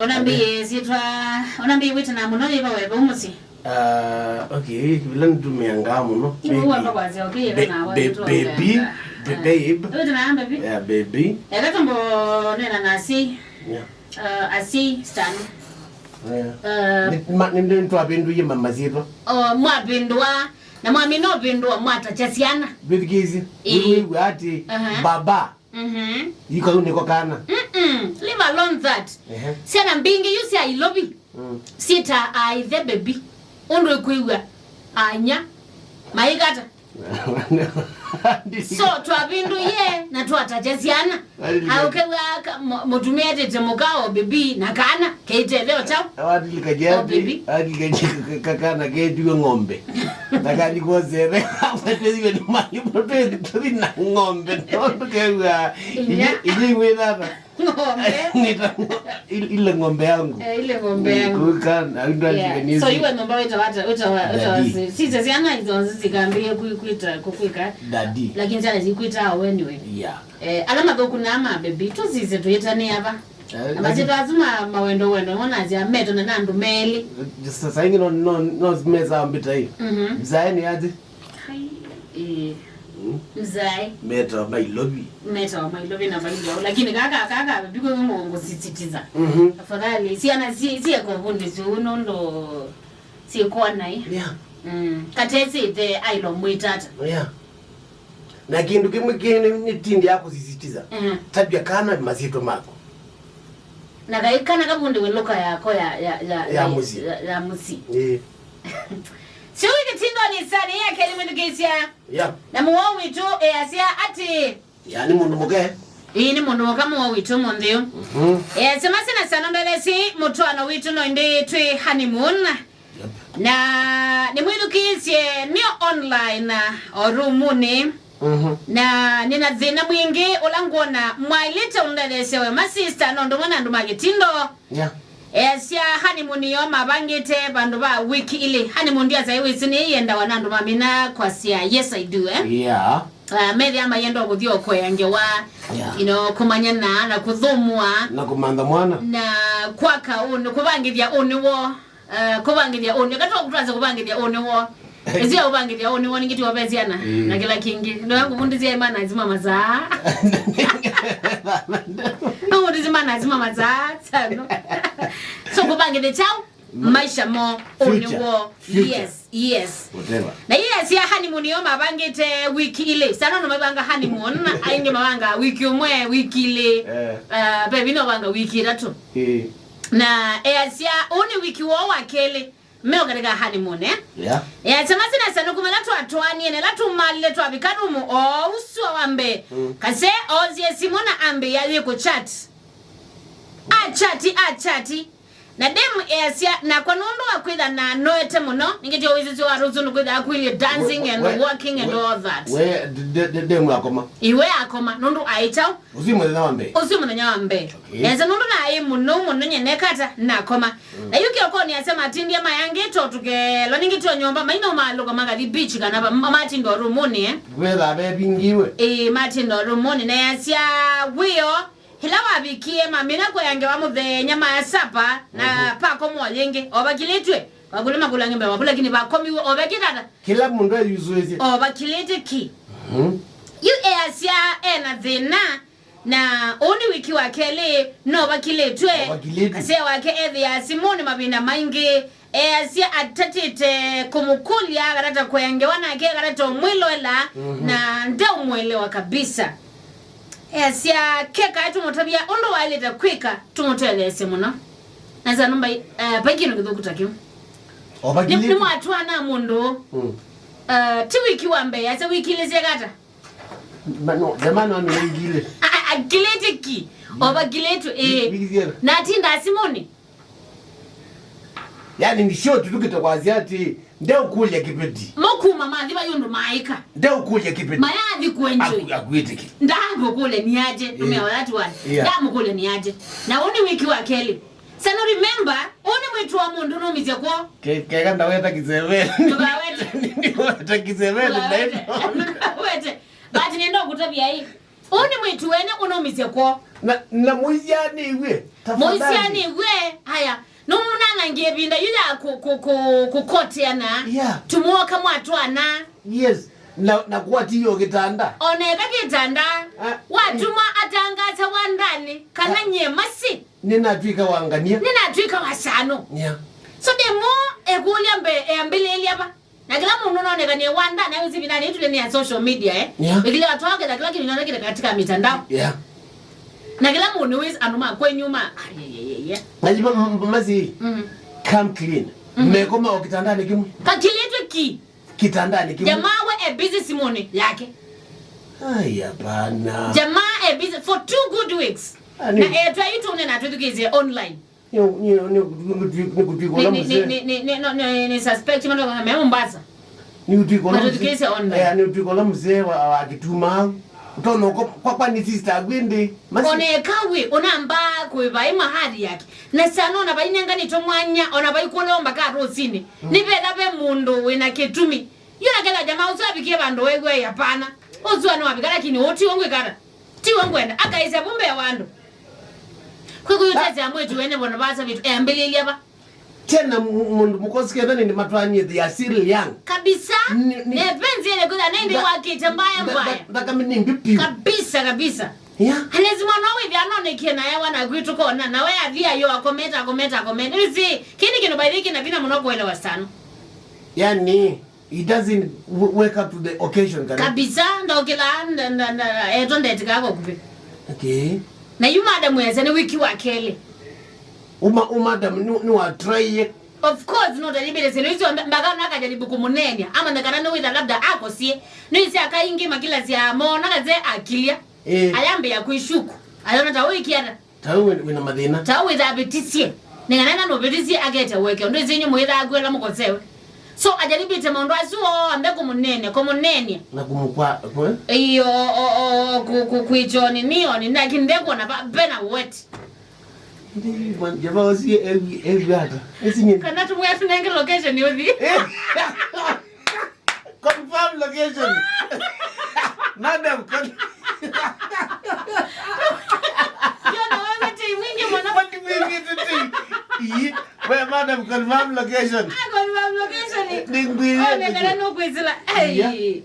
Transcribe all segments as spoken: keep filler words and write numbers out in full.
Ona mbĩĩ syĩtwa, ona mbĩĩ wĩtana mũno yĩva weva mũsyĩ. Ah, okay, vila nĩtũmĩangaa mũno. Nĩwe wamba kwasya, okay, yĩva na wetwa baby, babe. Wĩtana baby? Yeah, baby. Eka tũmbo nena na asyai. Yeah. Uh, asyai stano. Yeah. Uh, nĩ, ma, nĩ, nĩ twavĩndũie ma, masyĩtwa. Oh, mwavĩndũa, na mwamina ũvĩndũa mwatakya syana. Vĩthikĩĩsye. Ĩĩ. Wĩw'a atĩ, aha, baba. Mhm. Iko yu niko kana. Mm-mm. Leave alone that. Ehe. Syana mbingĩ yu sya Ilovi. Mm. Syĩtaa aithe baby. Ũndũ ĩkwĩw'a anya. Maikata. So, twavĩndũie na twatakya syana. Aũkew'a mũtumĩa etĩte mũka o baby na kana. Keitetheo chao. Awatilikaje ati, awatilikaje kakana ketiwe ng'ombe. Na kani kuosere, aweteziwe ni mali, mtoto na ng'ombe. Ndio kew'a. Ije, ije iwe nana. Ng'ombe. Nita, il-, ile ng'ombe yangu. Eh, ile ng'ombe yangu. Kuka, aitwa. Yeah. So iwe ng'ombe wita wata, wita wa, wita wa. Daddy. Si, si, si, ana hizo zikambia kuita, kukwika. Daddy. Lakini sana zikuita anyway. Yeah. Eh, ala mathũku na ma baby, tũsisye tũyĩtanĩa ava. Eh, na masyĩtwa asu ma mawendo wendo, wona asya metone na andũ melĩ. Sasa ingi no, no, no mesa mbita hii. Mhm. Mzae ni aje? Hai, eh. Mm. Mzae. Meta wa Mailovi. Meta wa Mailovi na Mailovi. Lakini kaka, kaka, baby kwa ngusisitiza. Mhm. Tafadhali, si ana, si, si eko vundi, si uno ndo, si kwa nai. Yeah. Mm. Katesi the ailo mwitata. Yeah. Na kĩndũ kĩmwe kĩ nĩ, nĩtindĩaa kũsisitiza. Mhm. Tavya kana masyĩtwa maku. Na kaĩ kana kavundĩwe lũka yako ya, ya, ya, ya mũsyĩ. Ya, ya mũsyĩ. Ĩĩ. Sio wĩ kĩtindonĩ sana ya kelĩ mwĩthukĩĩsya. Ya. Na mũwau witũ easya atĩ. Ya, nĩ mũndũ mũke. Ĩĩ, nĩ mũndũ mũka mũwau witũ mũnthĩ ũyũ. Mhm. Easya masina sana mbelesi mũtwaano witũ no ĩndĩ twĩ honeymoon. Yep. Na nĩmwĩthukĩĩsye nĩ online o rumunĩ. Mhm. Na nĩna thĩna mwingĩ ũla ngwona mwaĩlĩte ũndetheesya we masista, no ndũmwe na andũ ma kĩtindo. Yeah. Easya honeymoon yoo mavangĩte vandũ va wiki ilĩ. Honeymoon ndiasya wĩsĩ nĩ yendawa na andũ mamina kwasya, "Yes, I do," eh? Yeah. Ah, methĩa mayenda kũthi o kũea ngewa, yeah, you know, kũmanyana na kũthũmũa. Na kũmantha mwana. Na kwaka ũnĩ, kũvangĩthya ũnĩ woo. Eh, kũvangĩthya ũnĩ, katwa kũtwasya kũvangĩthya ũnĩ woo. Ĩsio ya kũvangĩthya ũnĩ woo ningĩ tiwa ve syana, mm, na kĩla kĩngĩ. Ndoya kũvundĩsya manners ma masaa. Kũvundĩsya manners ma masaa, sana. So, kũvangĩthya chao, maisha mo, ũnĩ woo. Future. Yes, yes. Whatever. Na iye sia honeymoon yo mavangĩte wiki ilĩ. Sana no mavanga honeymoon, aingĩ mavanga wiki ũmwe, wiki ilĩ. Eh. Ah, baby no vanga wiki itatu. Eh. Na easya, ũũ nĩ wiki woo wa kelĩ, meo katika honeymoon, eh? Yeah. Easya, masina sana kumela twatwanie, nela tumalile twavika rumu, o usua wa mbee. Mm. Kase, ozie simu na ambe ya yiko chat. A chat, a chat. Na dem easya, nakwa nũndũ wa kwĩtha na noete mũno, ningĩ tyo wĩsĩsyo wa rũsũ nũkwĩthaa kwĩlye dancing and walking and all that. We, de, de, dem akoma. Iwe akoma, nũndũ aĩ chao. Ũsu mũthenya wa mbee. Ũsu mũthenya wa mbee. Okay. Esa nũndũ naĩ mũno, mũno nyene kata nakoma. Mm. Na yu kĩokonĩ asya matindie mayangĩtwo tũkelwa ningĩ tyo nyũmba, maina ũmalũka makathi beach kana va, ma-, matinda rumũnĩ, eh? Vetha vevingiwe. Ĩĩ, matinda rumũnĩ. Na yasya wĩo, ĩla wavikie, mamina kũea ngewa mũthenya ma sapa, na, mhm, pakomwa yĩngĩ. O vakilĩtw'e, vakũlĩ makũlange mbee waku, lakini vakomiwe, o vekĩtata. Kĩla mũndũ eyusũĩsye. O vakilĩte ki. Mhm. Yu easya ena thĩna, na ũũ nĩ wiki wa kelĩ, no vakilĩtw'e. O vakilĩtw'e. Kasee wake ethĩaa simũnĩ mavinda maingĩ, easya atatĩte kũmũkũlya, akatata kũea ngewa nake, akatata ũmwĩloela, mhm, na ndeũmũelewa kabisa. Easya keka tũmũtavya ũndũ waĩlĩte kwĩka, tũmũtetheesye mũno. Nasa nũmba, eh, vai kĩndũ kĩthũku ta kĩu. O vakilĩtw'e. Nĩ, nĩmwatwaana mũndũ. Mm. Eh, ti wiki wa mbee, asa wiki ilĩ syekata. Ma-, no, jamani, wami wiki ilĩ. A-, a-, akilĩte ki. O vakilĩtw'e, ĩĩ. Wiki syana. Na atinda simũnĩ. Yani, ni sio tutukite kwasya ati, ndeũkũlya kĩveti. Mokuma mathi va yũndũ maĩka. Ndeũkũlya kĩveti. Mayathi kwenjoi. Aku-, akuĩtĩkĩ. Ndamũkũlya nĩ aje, ĩĩ, nũmĩa wa that one. Yeah. Ndamũkũlya nĩ aje. Na ũũ nĩ wiki wa kelĩ. Sana remember, ũũ nĩ mwĩĩtu wa mũndũ nũmĩsya kwoo. Ke-, keka ndaweta kĩseveni. Ndũkawete. Ndaweta kĩseveni, ndaweta. Ndũkawete. But nĩenda kũtavya ĩ. Ũũ nĩ mwĩĩtu wene ũnaumisye kwoo. Na, na mũisianĩw'e, tafadhali. Mũisianĩw'e, haya. Nũmũnanangie ĩvinda yu ya kũ-, kũ-, kũ-, kũkoteana. Yeah. Tũmwoka mwatwana. Yes. Na, na kwatiyo kĩtanda. Ona eka kĩtanda. Ah, watuma atangaza wandanĩ kana nyie masi. Nĩnatw'ĩka wa ngania. Nĩnatw'ĩka wa sano. Yeah. So ndĩmũ ĩkũlya mbee, eambĩlĩlya va. Na kĩla mũndũ nonekanie wanda na wĩsĩ vinani ĩtulĩ nĩ ya social media, eh? Yeah. Ĩkĩlĩ watu wake na kĩla kĩndũ nonekire katika mitandao. Yeah. Na kĩla mũndũ wĩsĩ andũ ma kwenyu ma, ayeyeyeye. Na jiba m-, m-, masi, mm, come clean. Mm-hmm. Mekoma o kitandani kimwe. Kakilitwe ki? Kitandani kimwe. Jamaa we e busy simoni yake. Ai, hapana. Jamaa e busy for two good weeks. Ah, na etwa itune na twithukizia online. Nĩ, nĩ, nĩ, nĩ, nĩ kũtw'ĩka ũla mzee. Nĩ, nĩ, nĩ, nĩ, no, nĩ, nĩ suspect, mato me Mombasa. Nĩ kũtw'ĩka ũla mzee. Matũthukĩĩsye online. Eh, nĩ kũtw'ĩka ũla mzee wa, wa kĩtuma. Ũtona kwa, kwa, kwa nĩ sister akwĩ ndĩ. Masi- Ona eka wĩ, ũnamba kũĩva ĩ mahari yake. Na sana ona vainenganĩtwe mwanya, ona vaikũleo mpaka rũsinĩ. Mm. Nĩ vetha ve mũndũ wĩna kĩtumi. Yu na ketha jamaa ũsu avikie vandũ wew'e, hapana. Ũsu anawavika, lakini ũti ũngwĩkana. Tiwe ngwenda, akaisya vu mbee wa andũ. Kwĩ kũyũtesya mwĩĩtu wene vono vasa vitu, eambĩlĩlya va? Tena mu-, mũndũ mũkosi ketha nĩndĩ matwanie, they are still young. Kabisa. Ni, ni, na penzi ile kwĩtha nĩndĩ nda-, wakĩte mbaya nda-, mbaya. Nda-, thakame nĩ mbi piũ. Kabisa, kabisa. Yeah. Alezi mwana wĩthĩa anonekie na yawa na kwitũ kona, na we athia yo akometa, akometa, akometa. Nĩsĩ, kĩni kĩndũ by the way kĩna vina mũno kuelewa sana. Yani, He doesn't w-, wake up to the occasion, kana? Kabisa, ndokĩla, nda-, nda-, nda-, eto ndetĩkaa kwa kupĩ. Okay. Na yu madam wese nĩ wiki wa kelĩ. Uma, u madam nĩ, nĩ wa try. Of course, no tajibile sino hizo mba-, mpaka nakajaribu kumunenia. Ama nakana nĩ witha labda akosie. Nĩ isi akaingi makila sia mona kaze akilia. Eh. Ayambe ya kuishuku. Ayona ta wiki ata. Ta we wĩ-, wĩna mathĩna. Ta wĩtha avĩtisye. Nĩng'ana ĩna nũvĩtisye akete weke. Ũndũ ĩsĩ inyuĩ mwĩthaa kwĩla mũkosewe. So, ajaribĩte maũndũ asu onthe kũmũneenea, kũmũneenea. Na kũmũkwa, kwe? Ĩĩ, o, o, o, kũ-, kũ-, kwĩkyoni, nĩoni, lakini ndekuona va-, vena wet. Ndi, man, java osie evi, evi ata. Esi nye. Kana tumwe tunenge location yothi. Confirm location. Madam, con- Yo, na wewe tei mwingi mwana. What do we need to do? Iyi, we, madam, confirm location. Ah, confirm location. Ni ngwĩre. Oh, nengana no kwizila. Hey. Yeah.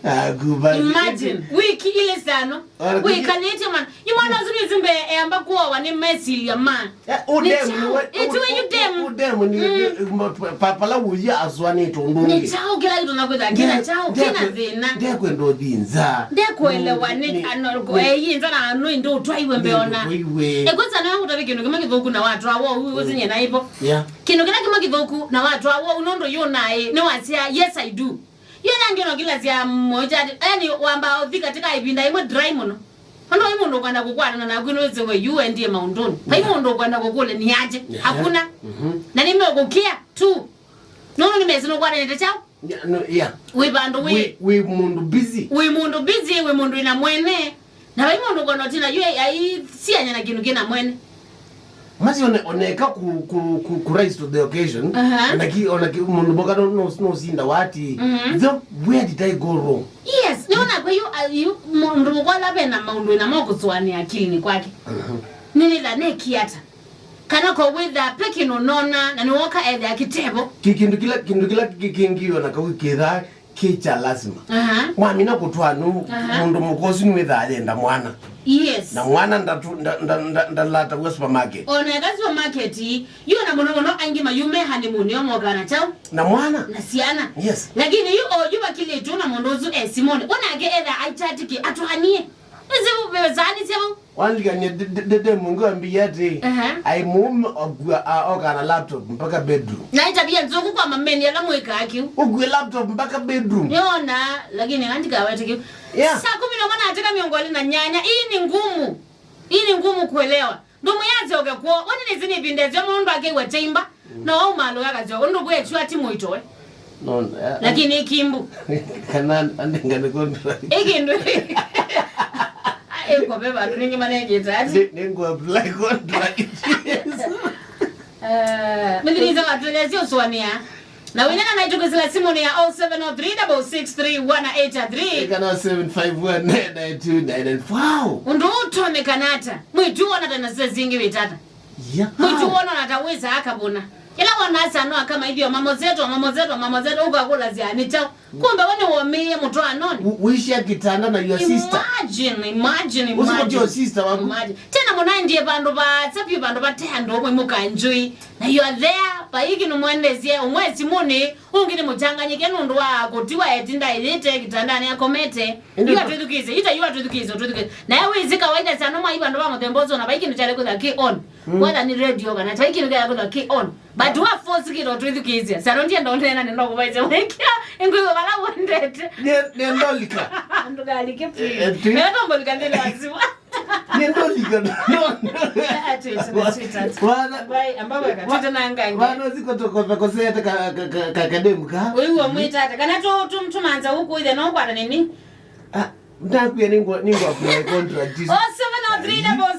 Ah, kubali. Imagine, wiki ile sano. Ora, wĩkalĩtye man. Yu mwana ũsu nĩsĩ mbee eamba kũawa nĩ mesilya ma. Eh, nĩ kyaũ? Ĩtiwe yu dem. Udemu ni, mm, ni, ma-, pa-, pa-, pala uya aswanĩte ũndũ ũngĩ. Nĩ kyaũ kĩla kĩtona kwĩtha kĩna kyaũ, kĩna thĩna. Ndekwenda ũthi nza. Ndekuelewa nĩ, nĩ, ano, nĩ, eyi nza na ano ĩndĩ ũtwaiwe mbeona. Nĩ ũtwaiwe. Ekwesa na ngũtavĩ kĩndũ kĩmwe kĩthũku na watwawa ũu, mm, ũsinye na ipo. Yeah. Kĩndũ kĩla kĩmwe kĩthũku na watwawa ũu nũndũ yu naĩ, nĩ wasya, "Yes, I do." Yo nangĩ no kĩla sya moja, yani wamba ũthi katika ĩvinda ĩmwe dry mũno. Ũndũ vai mũndũ ũkwenda kũkwatana naku nĩwĩsĩ we yu endie maũndũnĩ. Vai mũndũ ũkwenda kũkũlya ni aje. Yeah. Hakuna. Mhm. Na nĩmekũkĩa tu. Nũndũ nĩmesĩ nũkwatanĩte kyaũ? Yeah, no, yeah. Wĩ vandũ wĩ. Wĩ, wĩ mũndũ busy. Wĩ mũndũ busy, wĩ mũndũ wĩna mwene. Na vai mũndũ ũkwenda ũtina yu ai-, aisiany'a na kĩndũ kĩna mwene. Masi one-, oneka ku, ku, ku, ku rise to the occasion. Aha. Ona ki, ona ki, mũndũ mboka no, no, no sinda wati. Mhm. So, where did I go wrong? Yes, nĩona kwa yu, a, yu, mũndũ mũkola vena maũndũ ĩna mokũsũanĩa akilini kwake. Mhm. Nĩnĩla nekiata. Kana ko wĩtha pe kĩndũ nona, na nĩwoka ethĩa kĩtevo. Ki-, kĩndũ kĩla, kĩndũ kĩla ki-, kĩngĩ ona kau kĩthaa kĩ kya lasima. Aha. Mwamina kũtwaa nũ, aha, mũndũ mũka ũsu nĩwĩthaa yenda mwana. Yes. Na mwana ndatu-, nda-, nda-, nda-, ndalataw'a supermarket. Ona eka supermarket, yu na mũno mũno aingĩ mayume honeymoon, yo mokaa na kyaũ? Na mwana. Na syana. Yes. Lakini yu oyu vakilĩtwe na mũndũ ũsu e simoni. Onake etha aitati kĩ atwanie. Ĩsĩ vĩsaanĩsya vau. Walikany'a de-, de-, de-, demu ũngĩ wambĩie atĩ, aha, aĩ mũũme okua, a-, okaa na laptop mpaka bedroom. Na ĩtavia nzũku kwa mameni ala mwĩkaa kĩu. Ũkue laptop mpaka bedroom. Nĩona, lakini andikawete kĩu. Yeah. Saa kumi na ũmwe na dakika mĩongo ĩlĩ na nyanya. Hii ni ngumu. Hii ni ngumu kuelewa. Ndũmwĩa asyoke kwoo. Wani nĩsĩ nĩvindesyo mũndũ akĩw'a kyaimba. Mm. No wauma alũya kasyoka. Ũndũ kwĩ ĩkyua ti mũito we. No, eh, lakini ĩkimbu. Kana andengane contract. Ĩkĩndũ. Ĩkove vandũ ningĩ manengĩte ati. Nĩ, nĩ ngũ apply contract. Eh, mĩthiriza watũlesya ũsũanĩa. Na wĩnena naitũ kwĩsĩla simũnĩ ya oh seven oh three double six three one eight three. Kana oh seven five one nine nine two nine nine. Wow! Ũndũ ũũ ũtonyekana ata? Mwĩĩtu wona ta na sesi ingĩ wĩtata. Yeah. Mwĩĩtu wona na ta wĩsa akavuna. Ĩla wona asa no akama ithio mamozeto, mamozeto, mamozeto, ũkakũlasya nĩ kyaũ? Kumbe we nĩwomĩie mũtwaanonĩ. U-, uishia kitanda na your sister. Imagine, imagine, imagine. Usiku ndio sister wangu. Imagine. Tena mũnaendie vandũ vaasa vyũ, vandũ vate andũ ũmwe mũkanjui. Na you are there, vai kĩndũ mwendesie, ũmwe simũnĩ, ũngĩ nĩ mũchanganyĩke nũndũ wa kũtiwa etinda ĩyĩte kitandanĩ akomete. Ĩndĩ yu atwĩthukĩĩsye, yu ta yu atwĩthukĩĩsye, ũtwĩthukĩĩsye. Na we wĩsĩ kawaida sana mwa ivandũ va mũthemba ũsu, na vai kĩndũ kyalĩ kwĩtha kĩ on. Mm. Whether nĩ radio kana tai kĩndũ kyalĩ kwĩtha kĩ on. But wa force kĩndũ ũtwĩthukĩĩsye. Sano ndienda ũneena nĩ ndokũvaisya mwĩkĩa, ĩngwĩw'a vala wendete. Nĩ, nĩ ndolika. Ndũkalike, please. Eh, eh, please. Ela tombolika nthĩnĩ wa simu. Nĩndolika, no, no. Ah, twĩta, twĩta. Wana, bai, ambao weka, wa-, twĩta na ngangi. Wana ziko toko, toko sete ka, ka, ka, ka, kademu ka. Ũyũ ũmwĩta ata? Kana tu, tu, tumanza huku ithe no kwata nini? Ah, ndakuya ningwa, ningwa kwa contract. Oh seven oh three double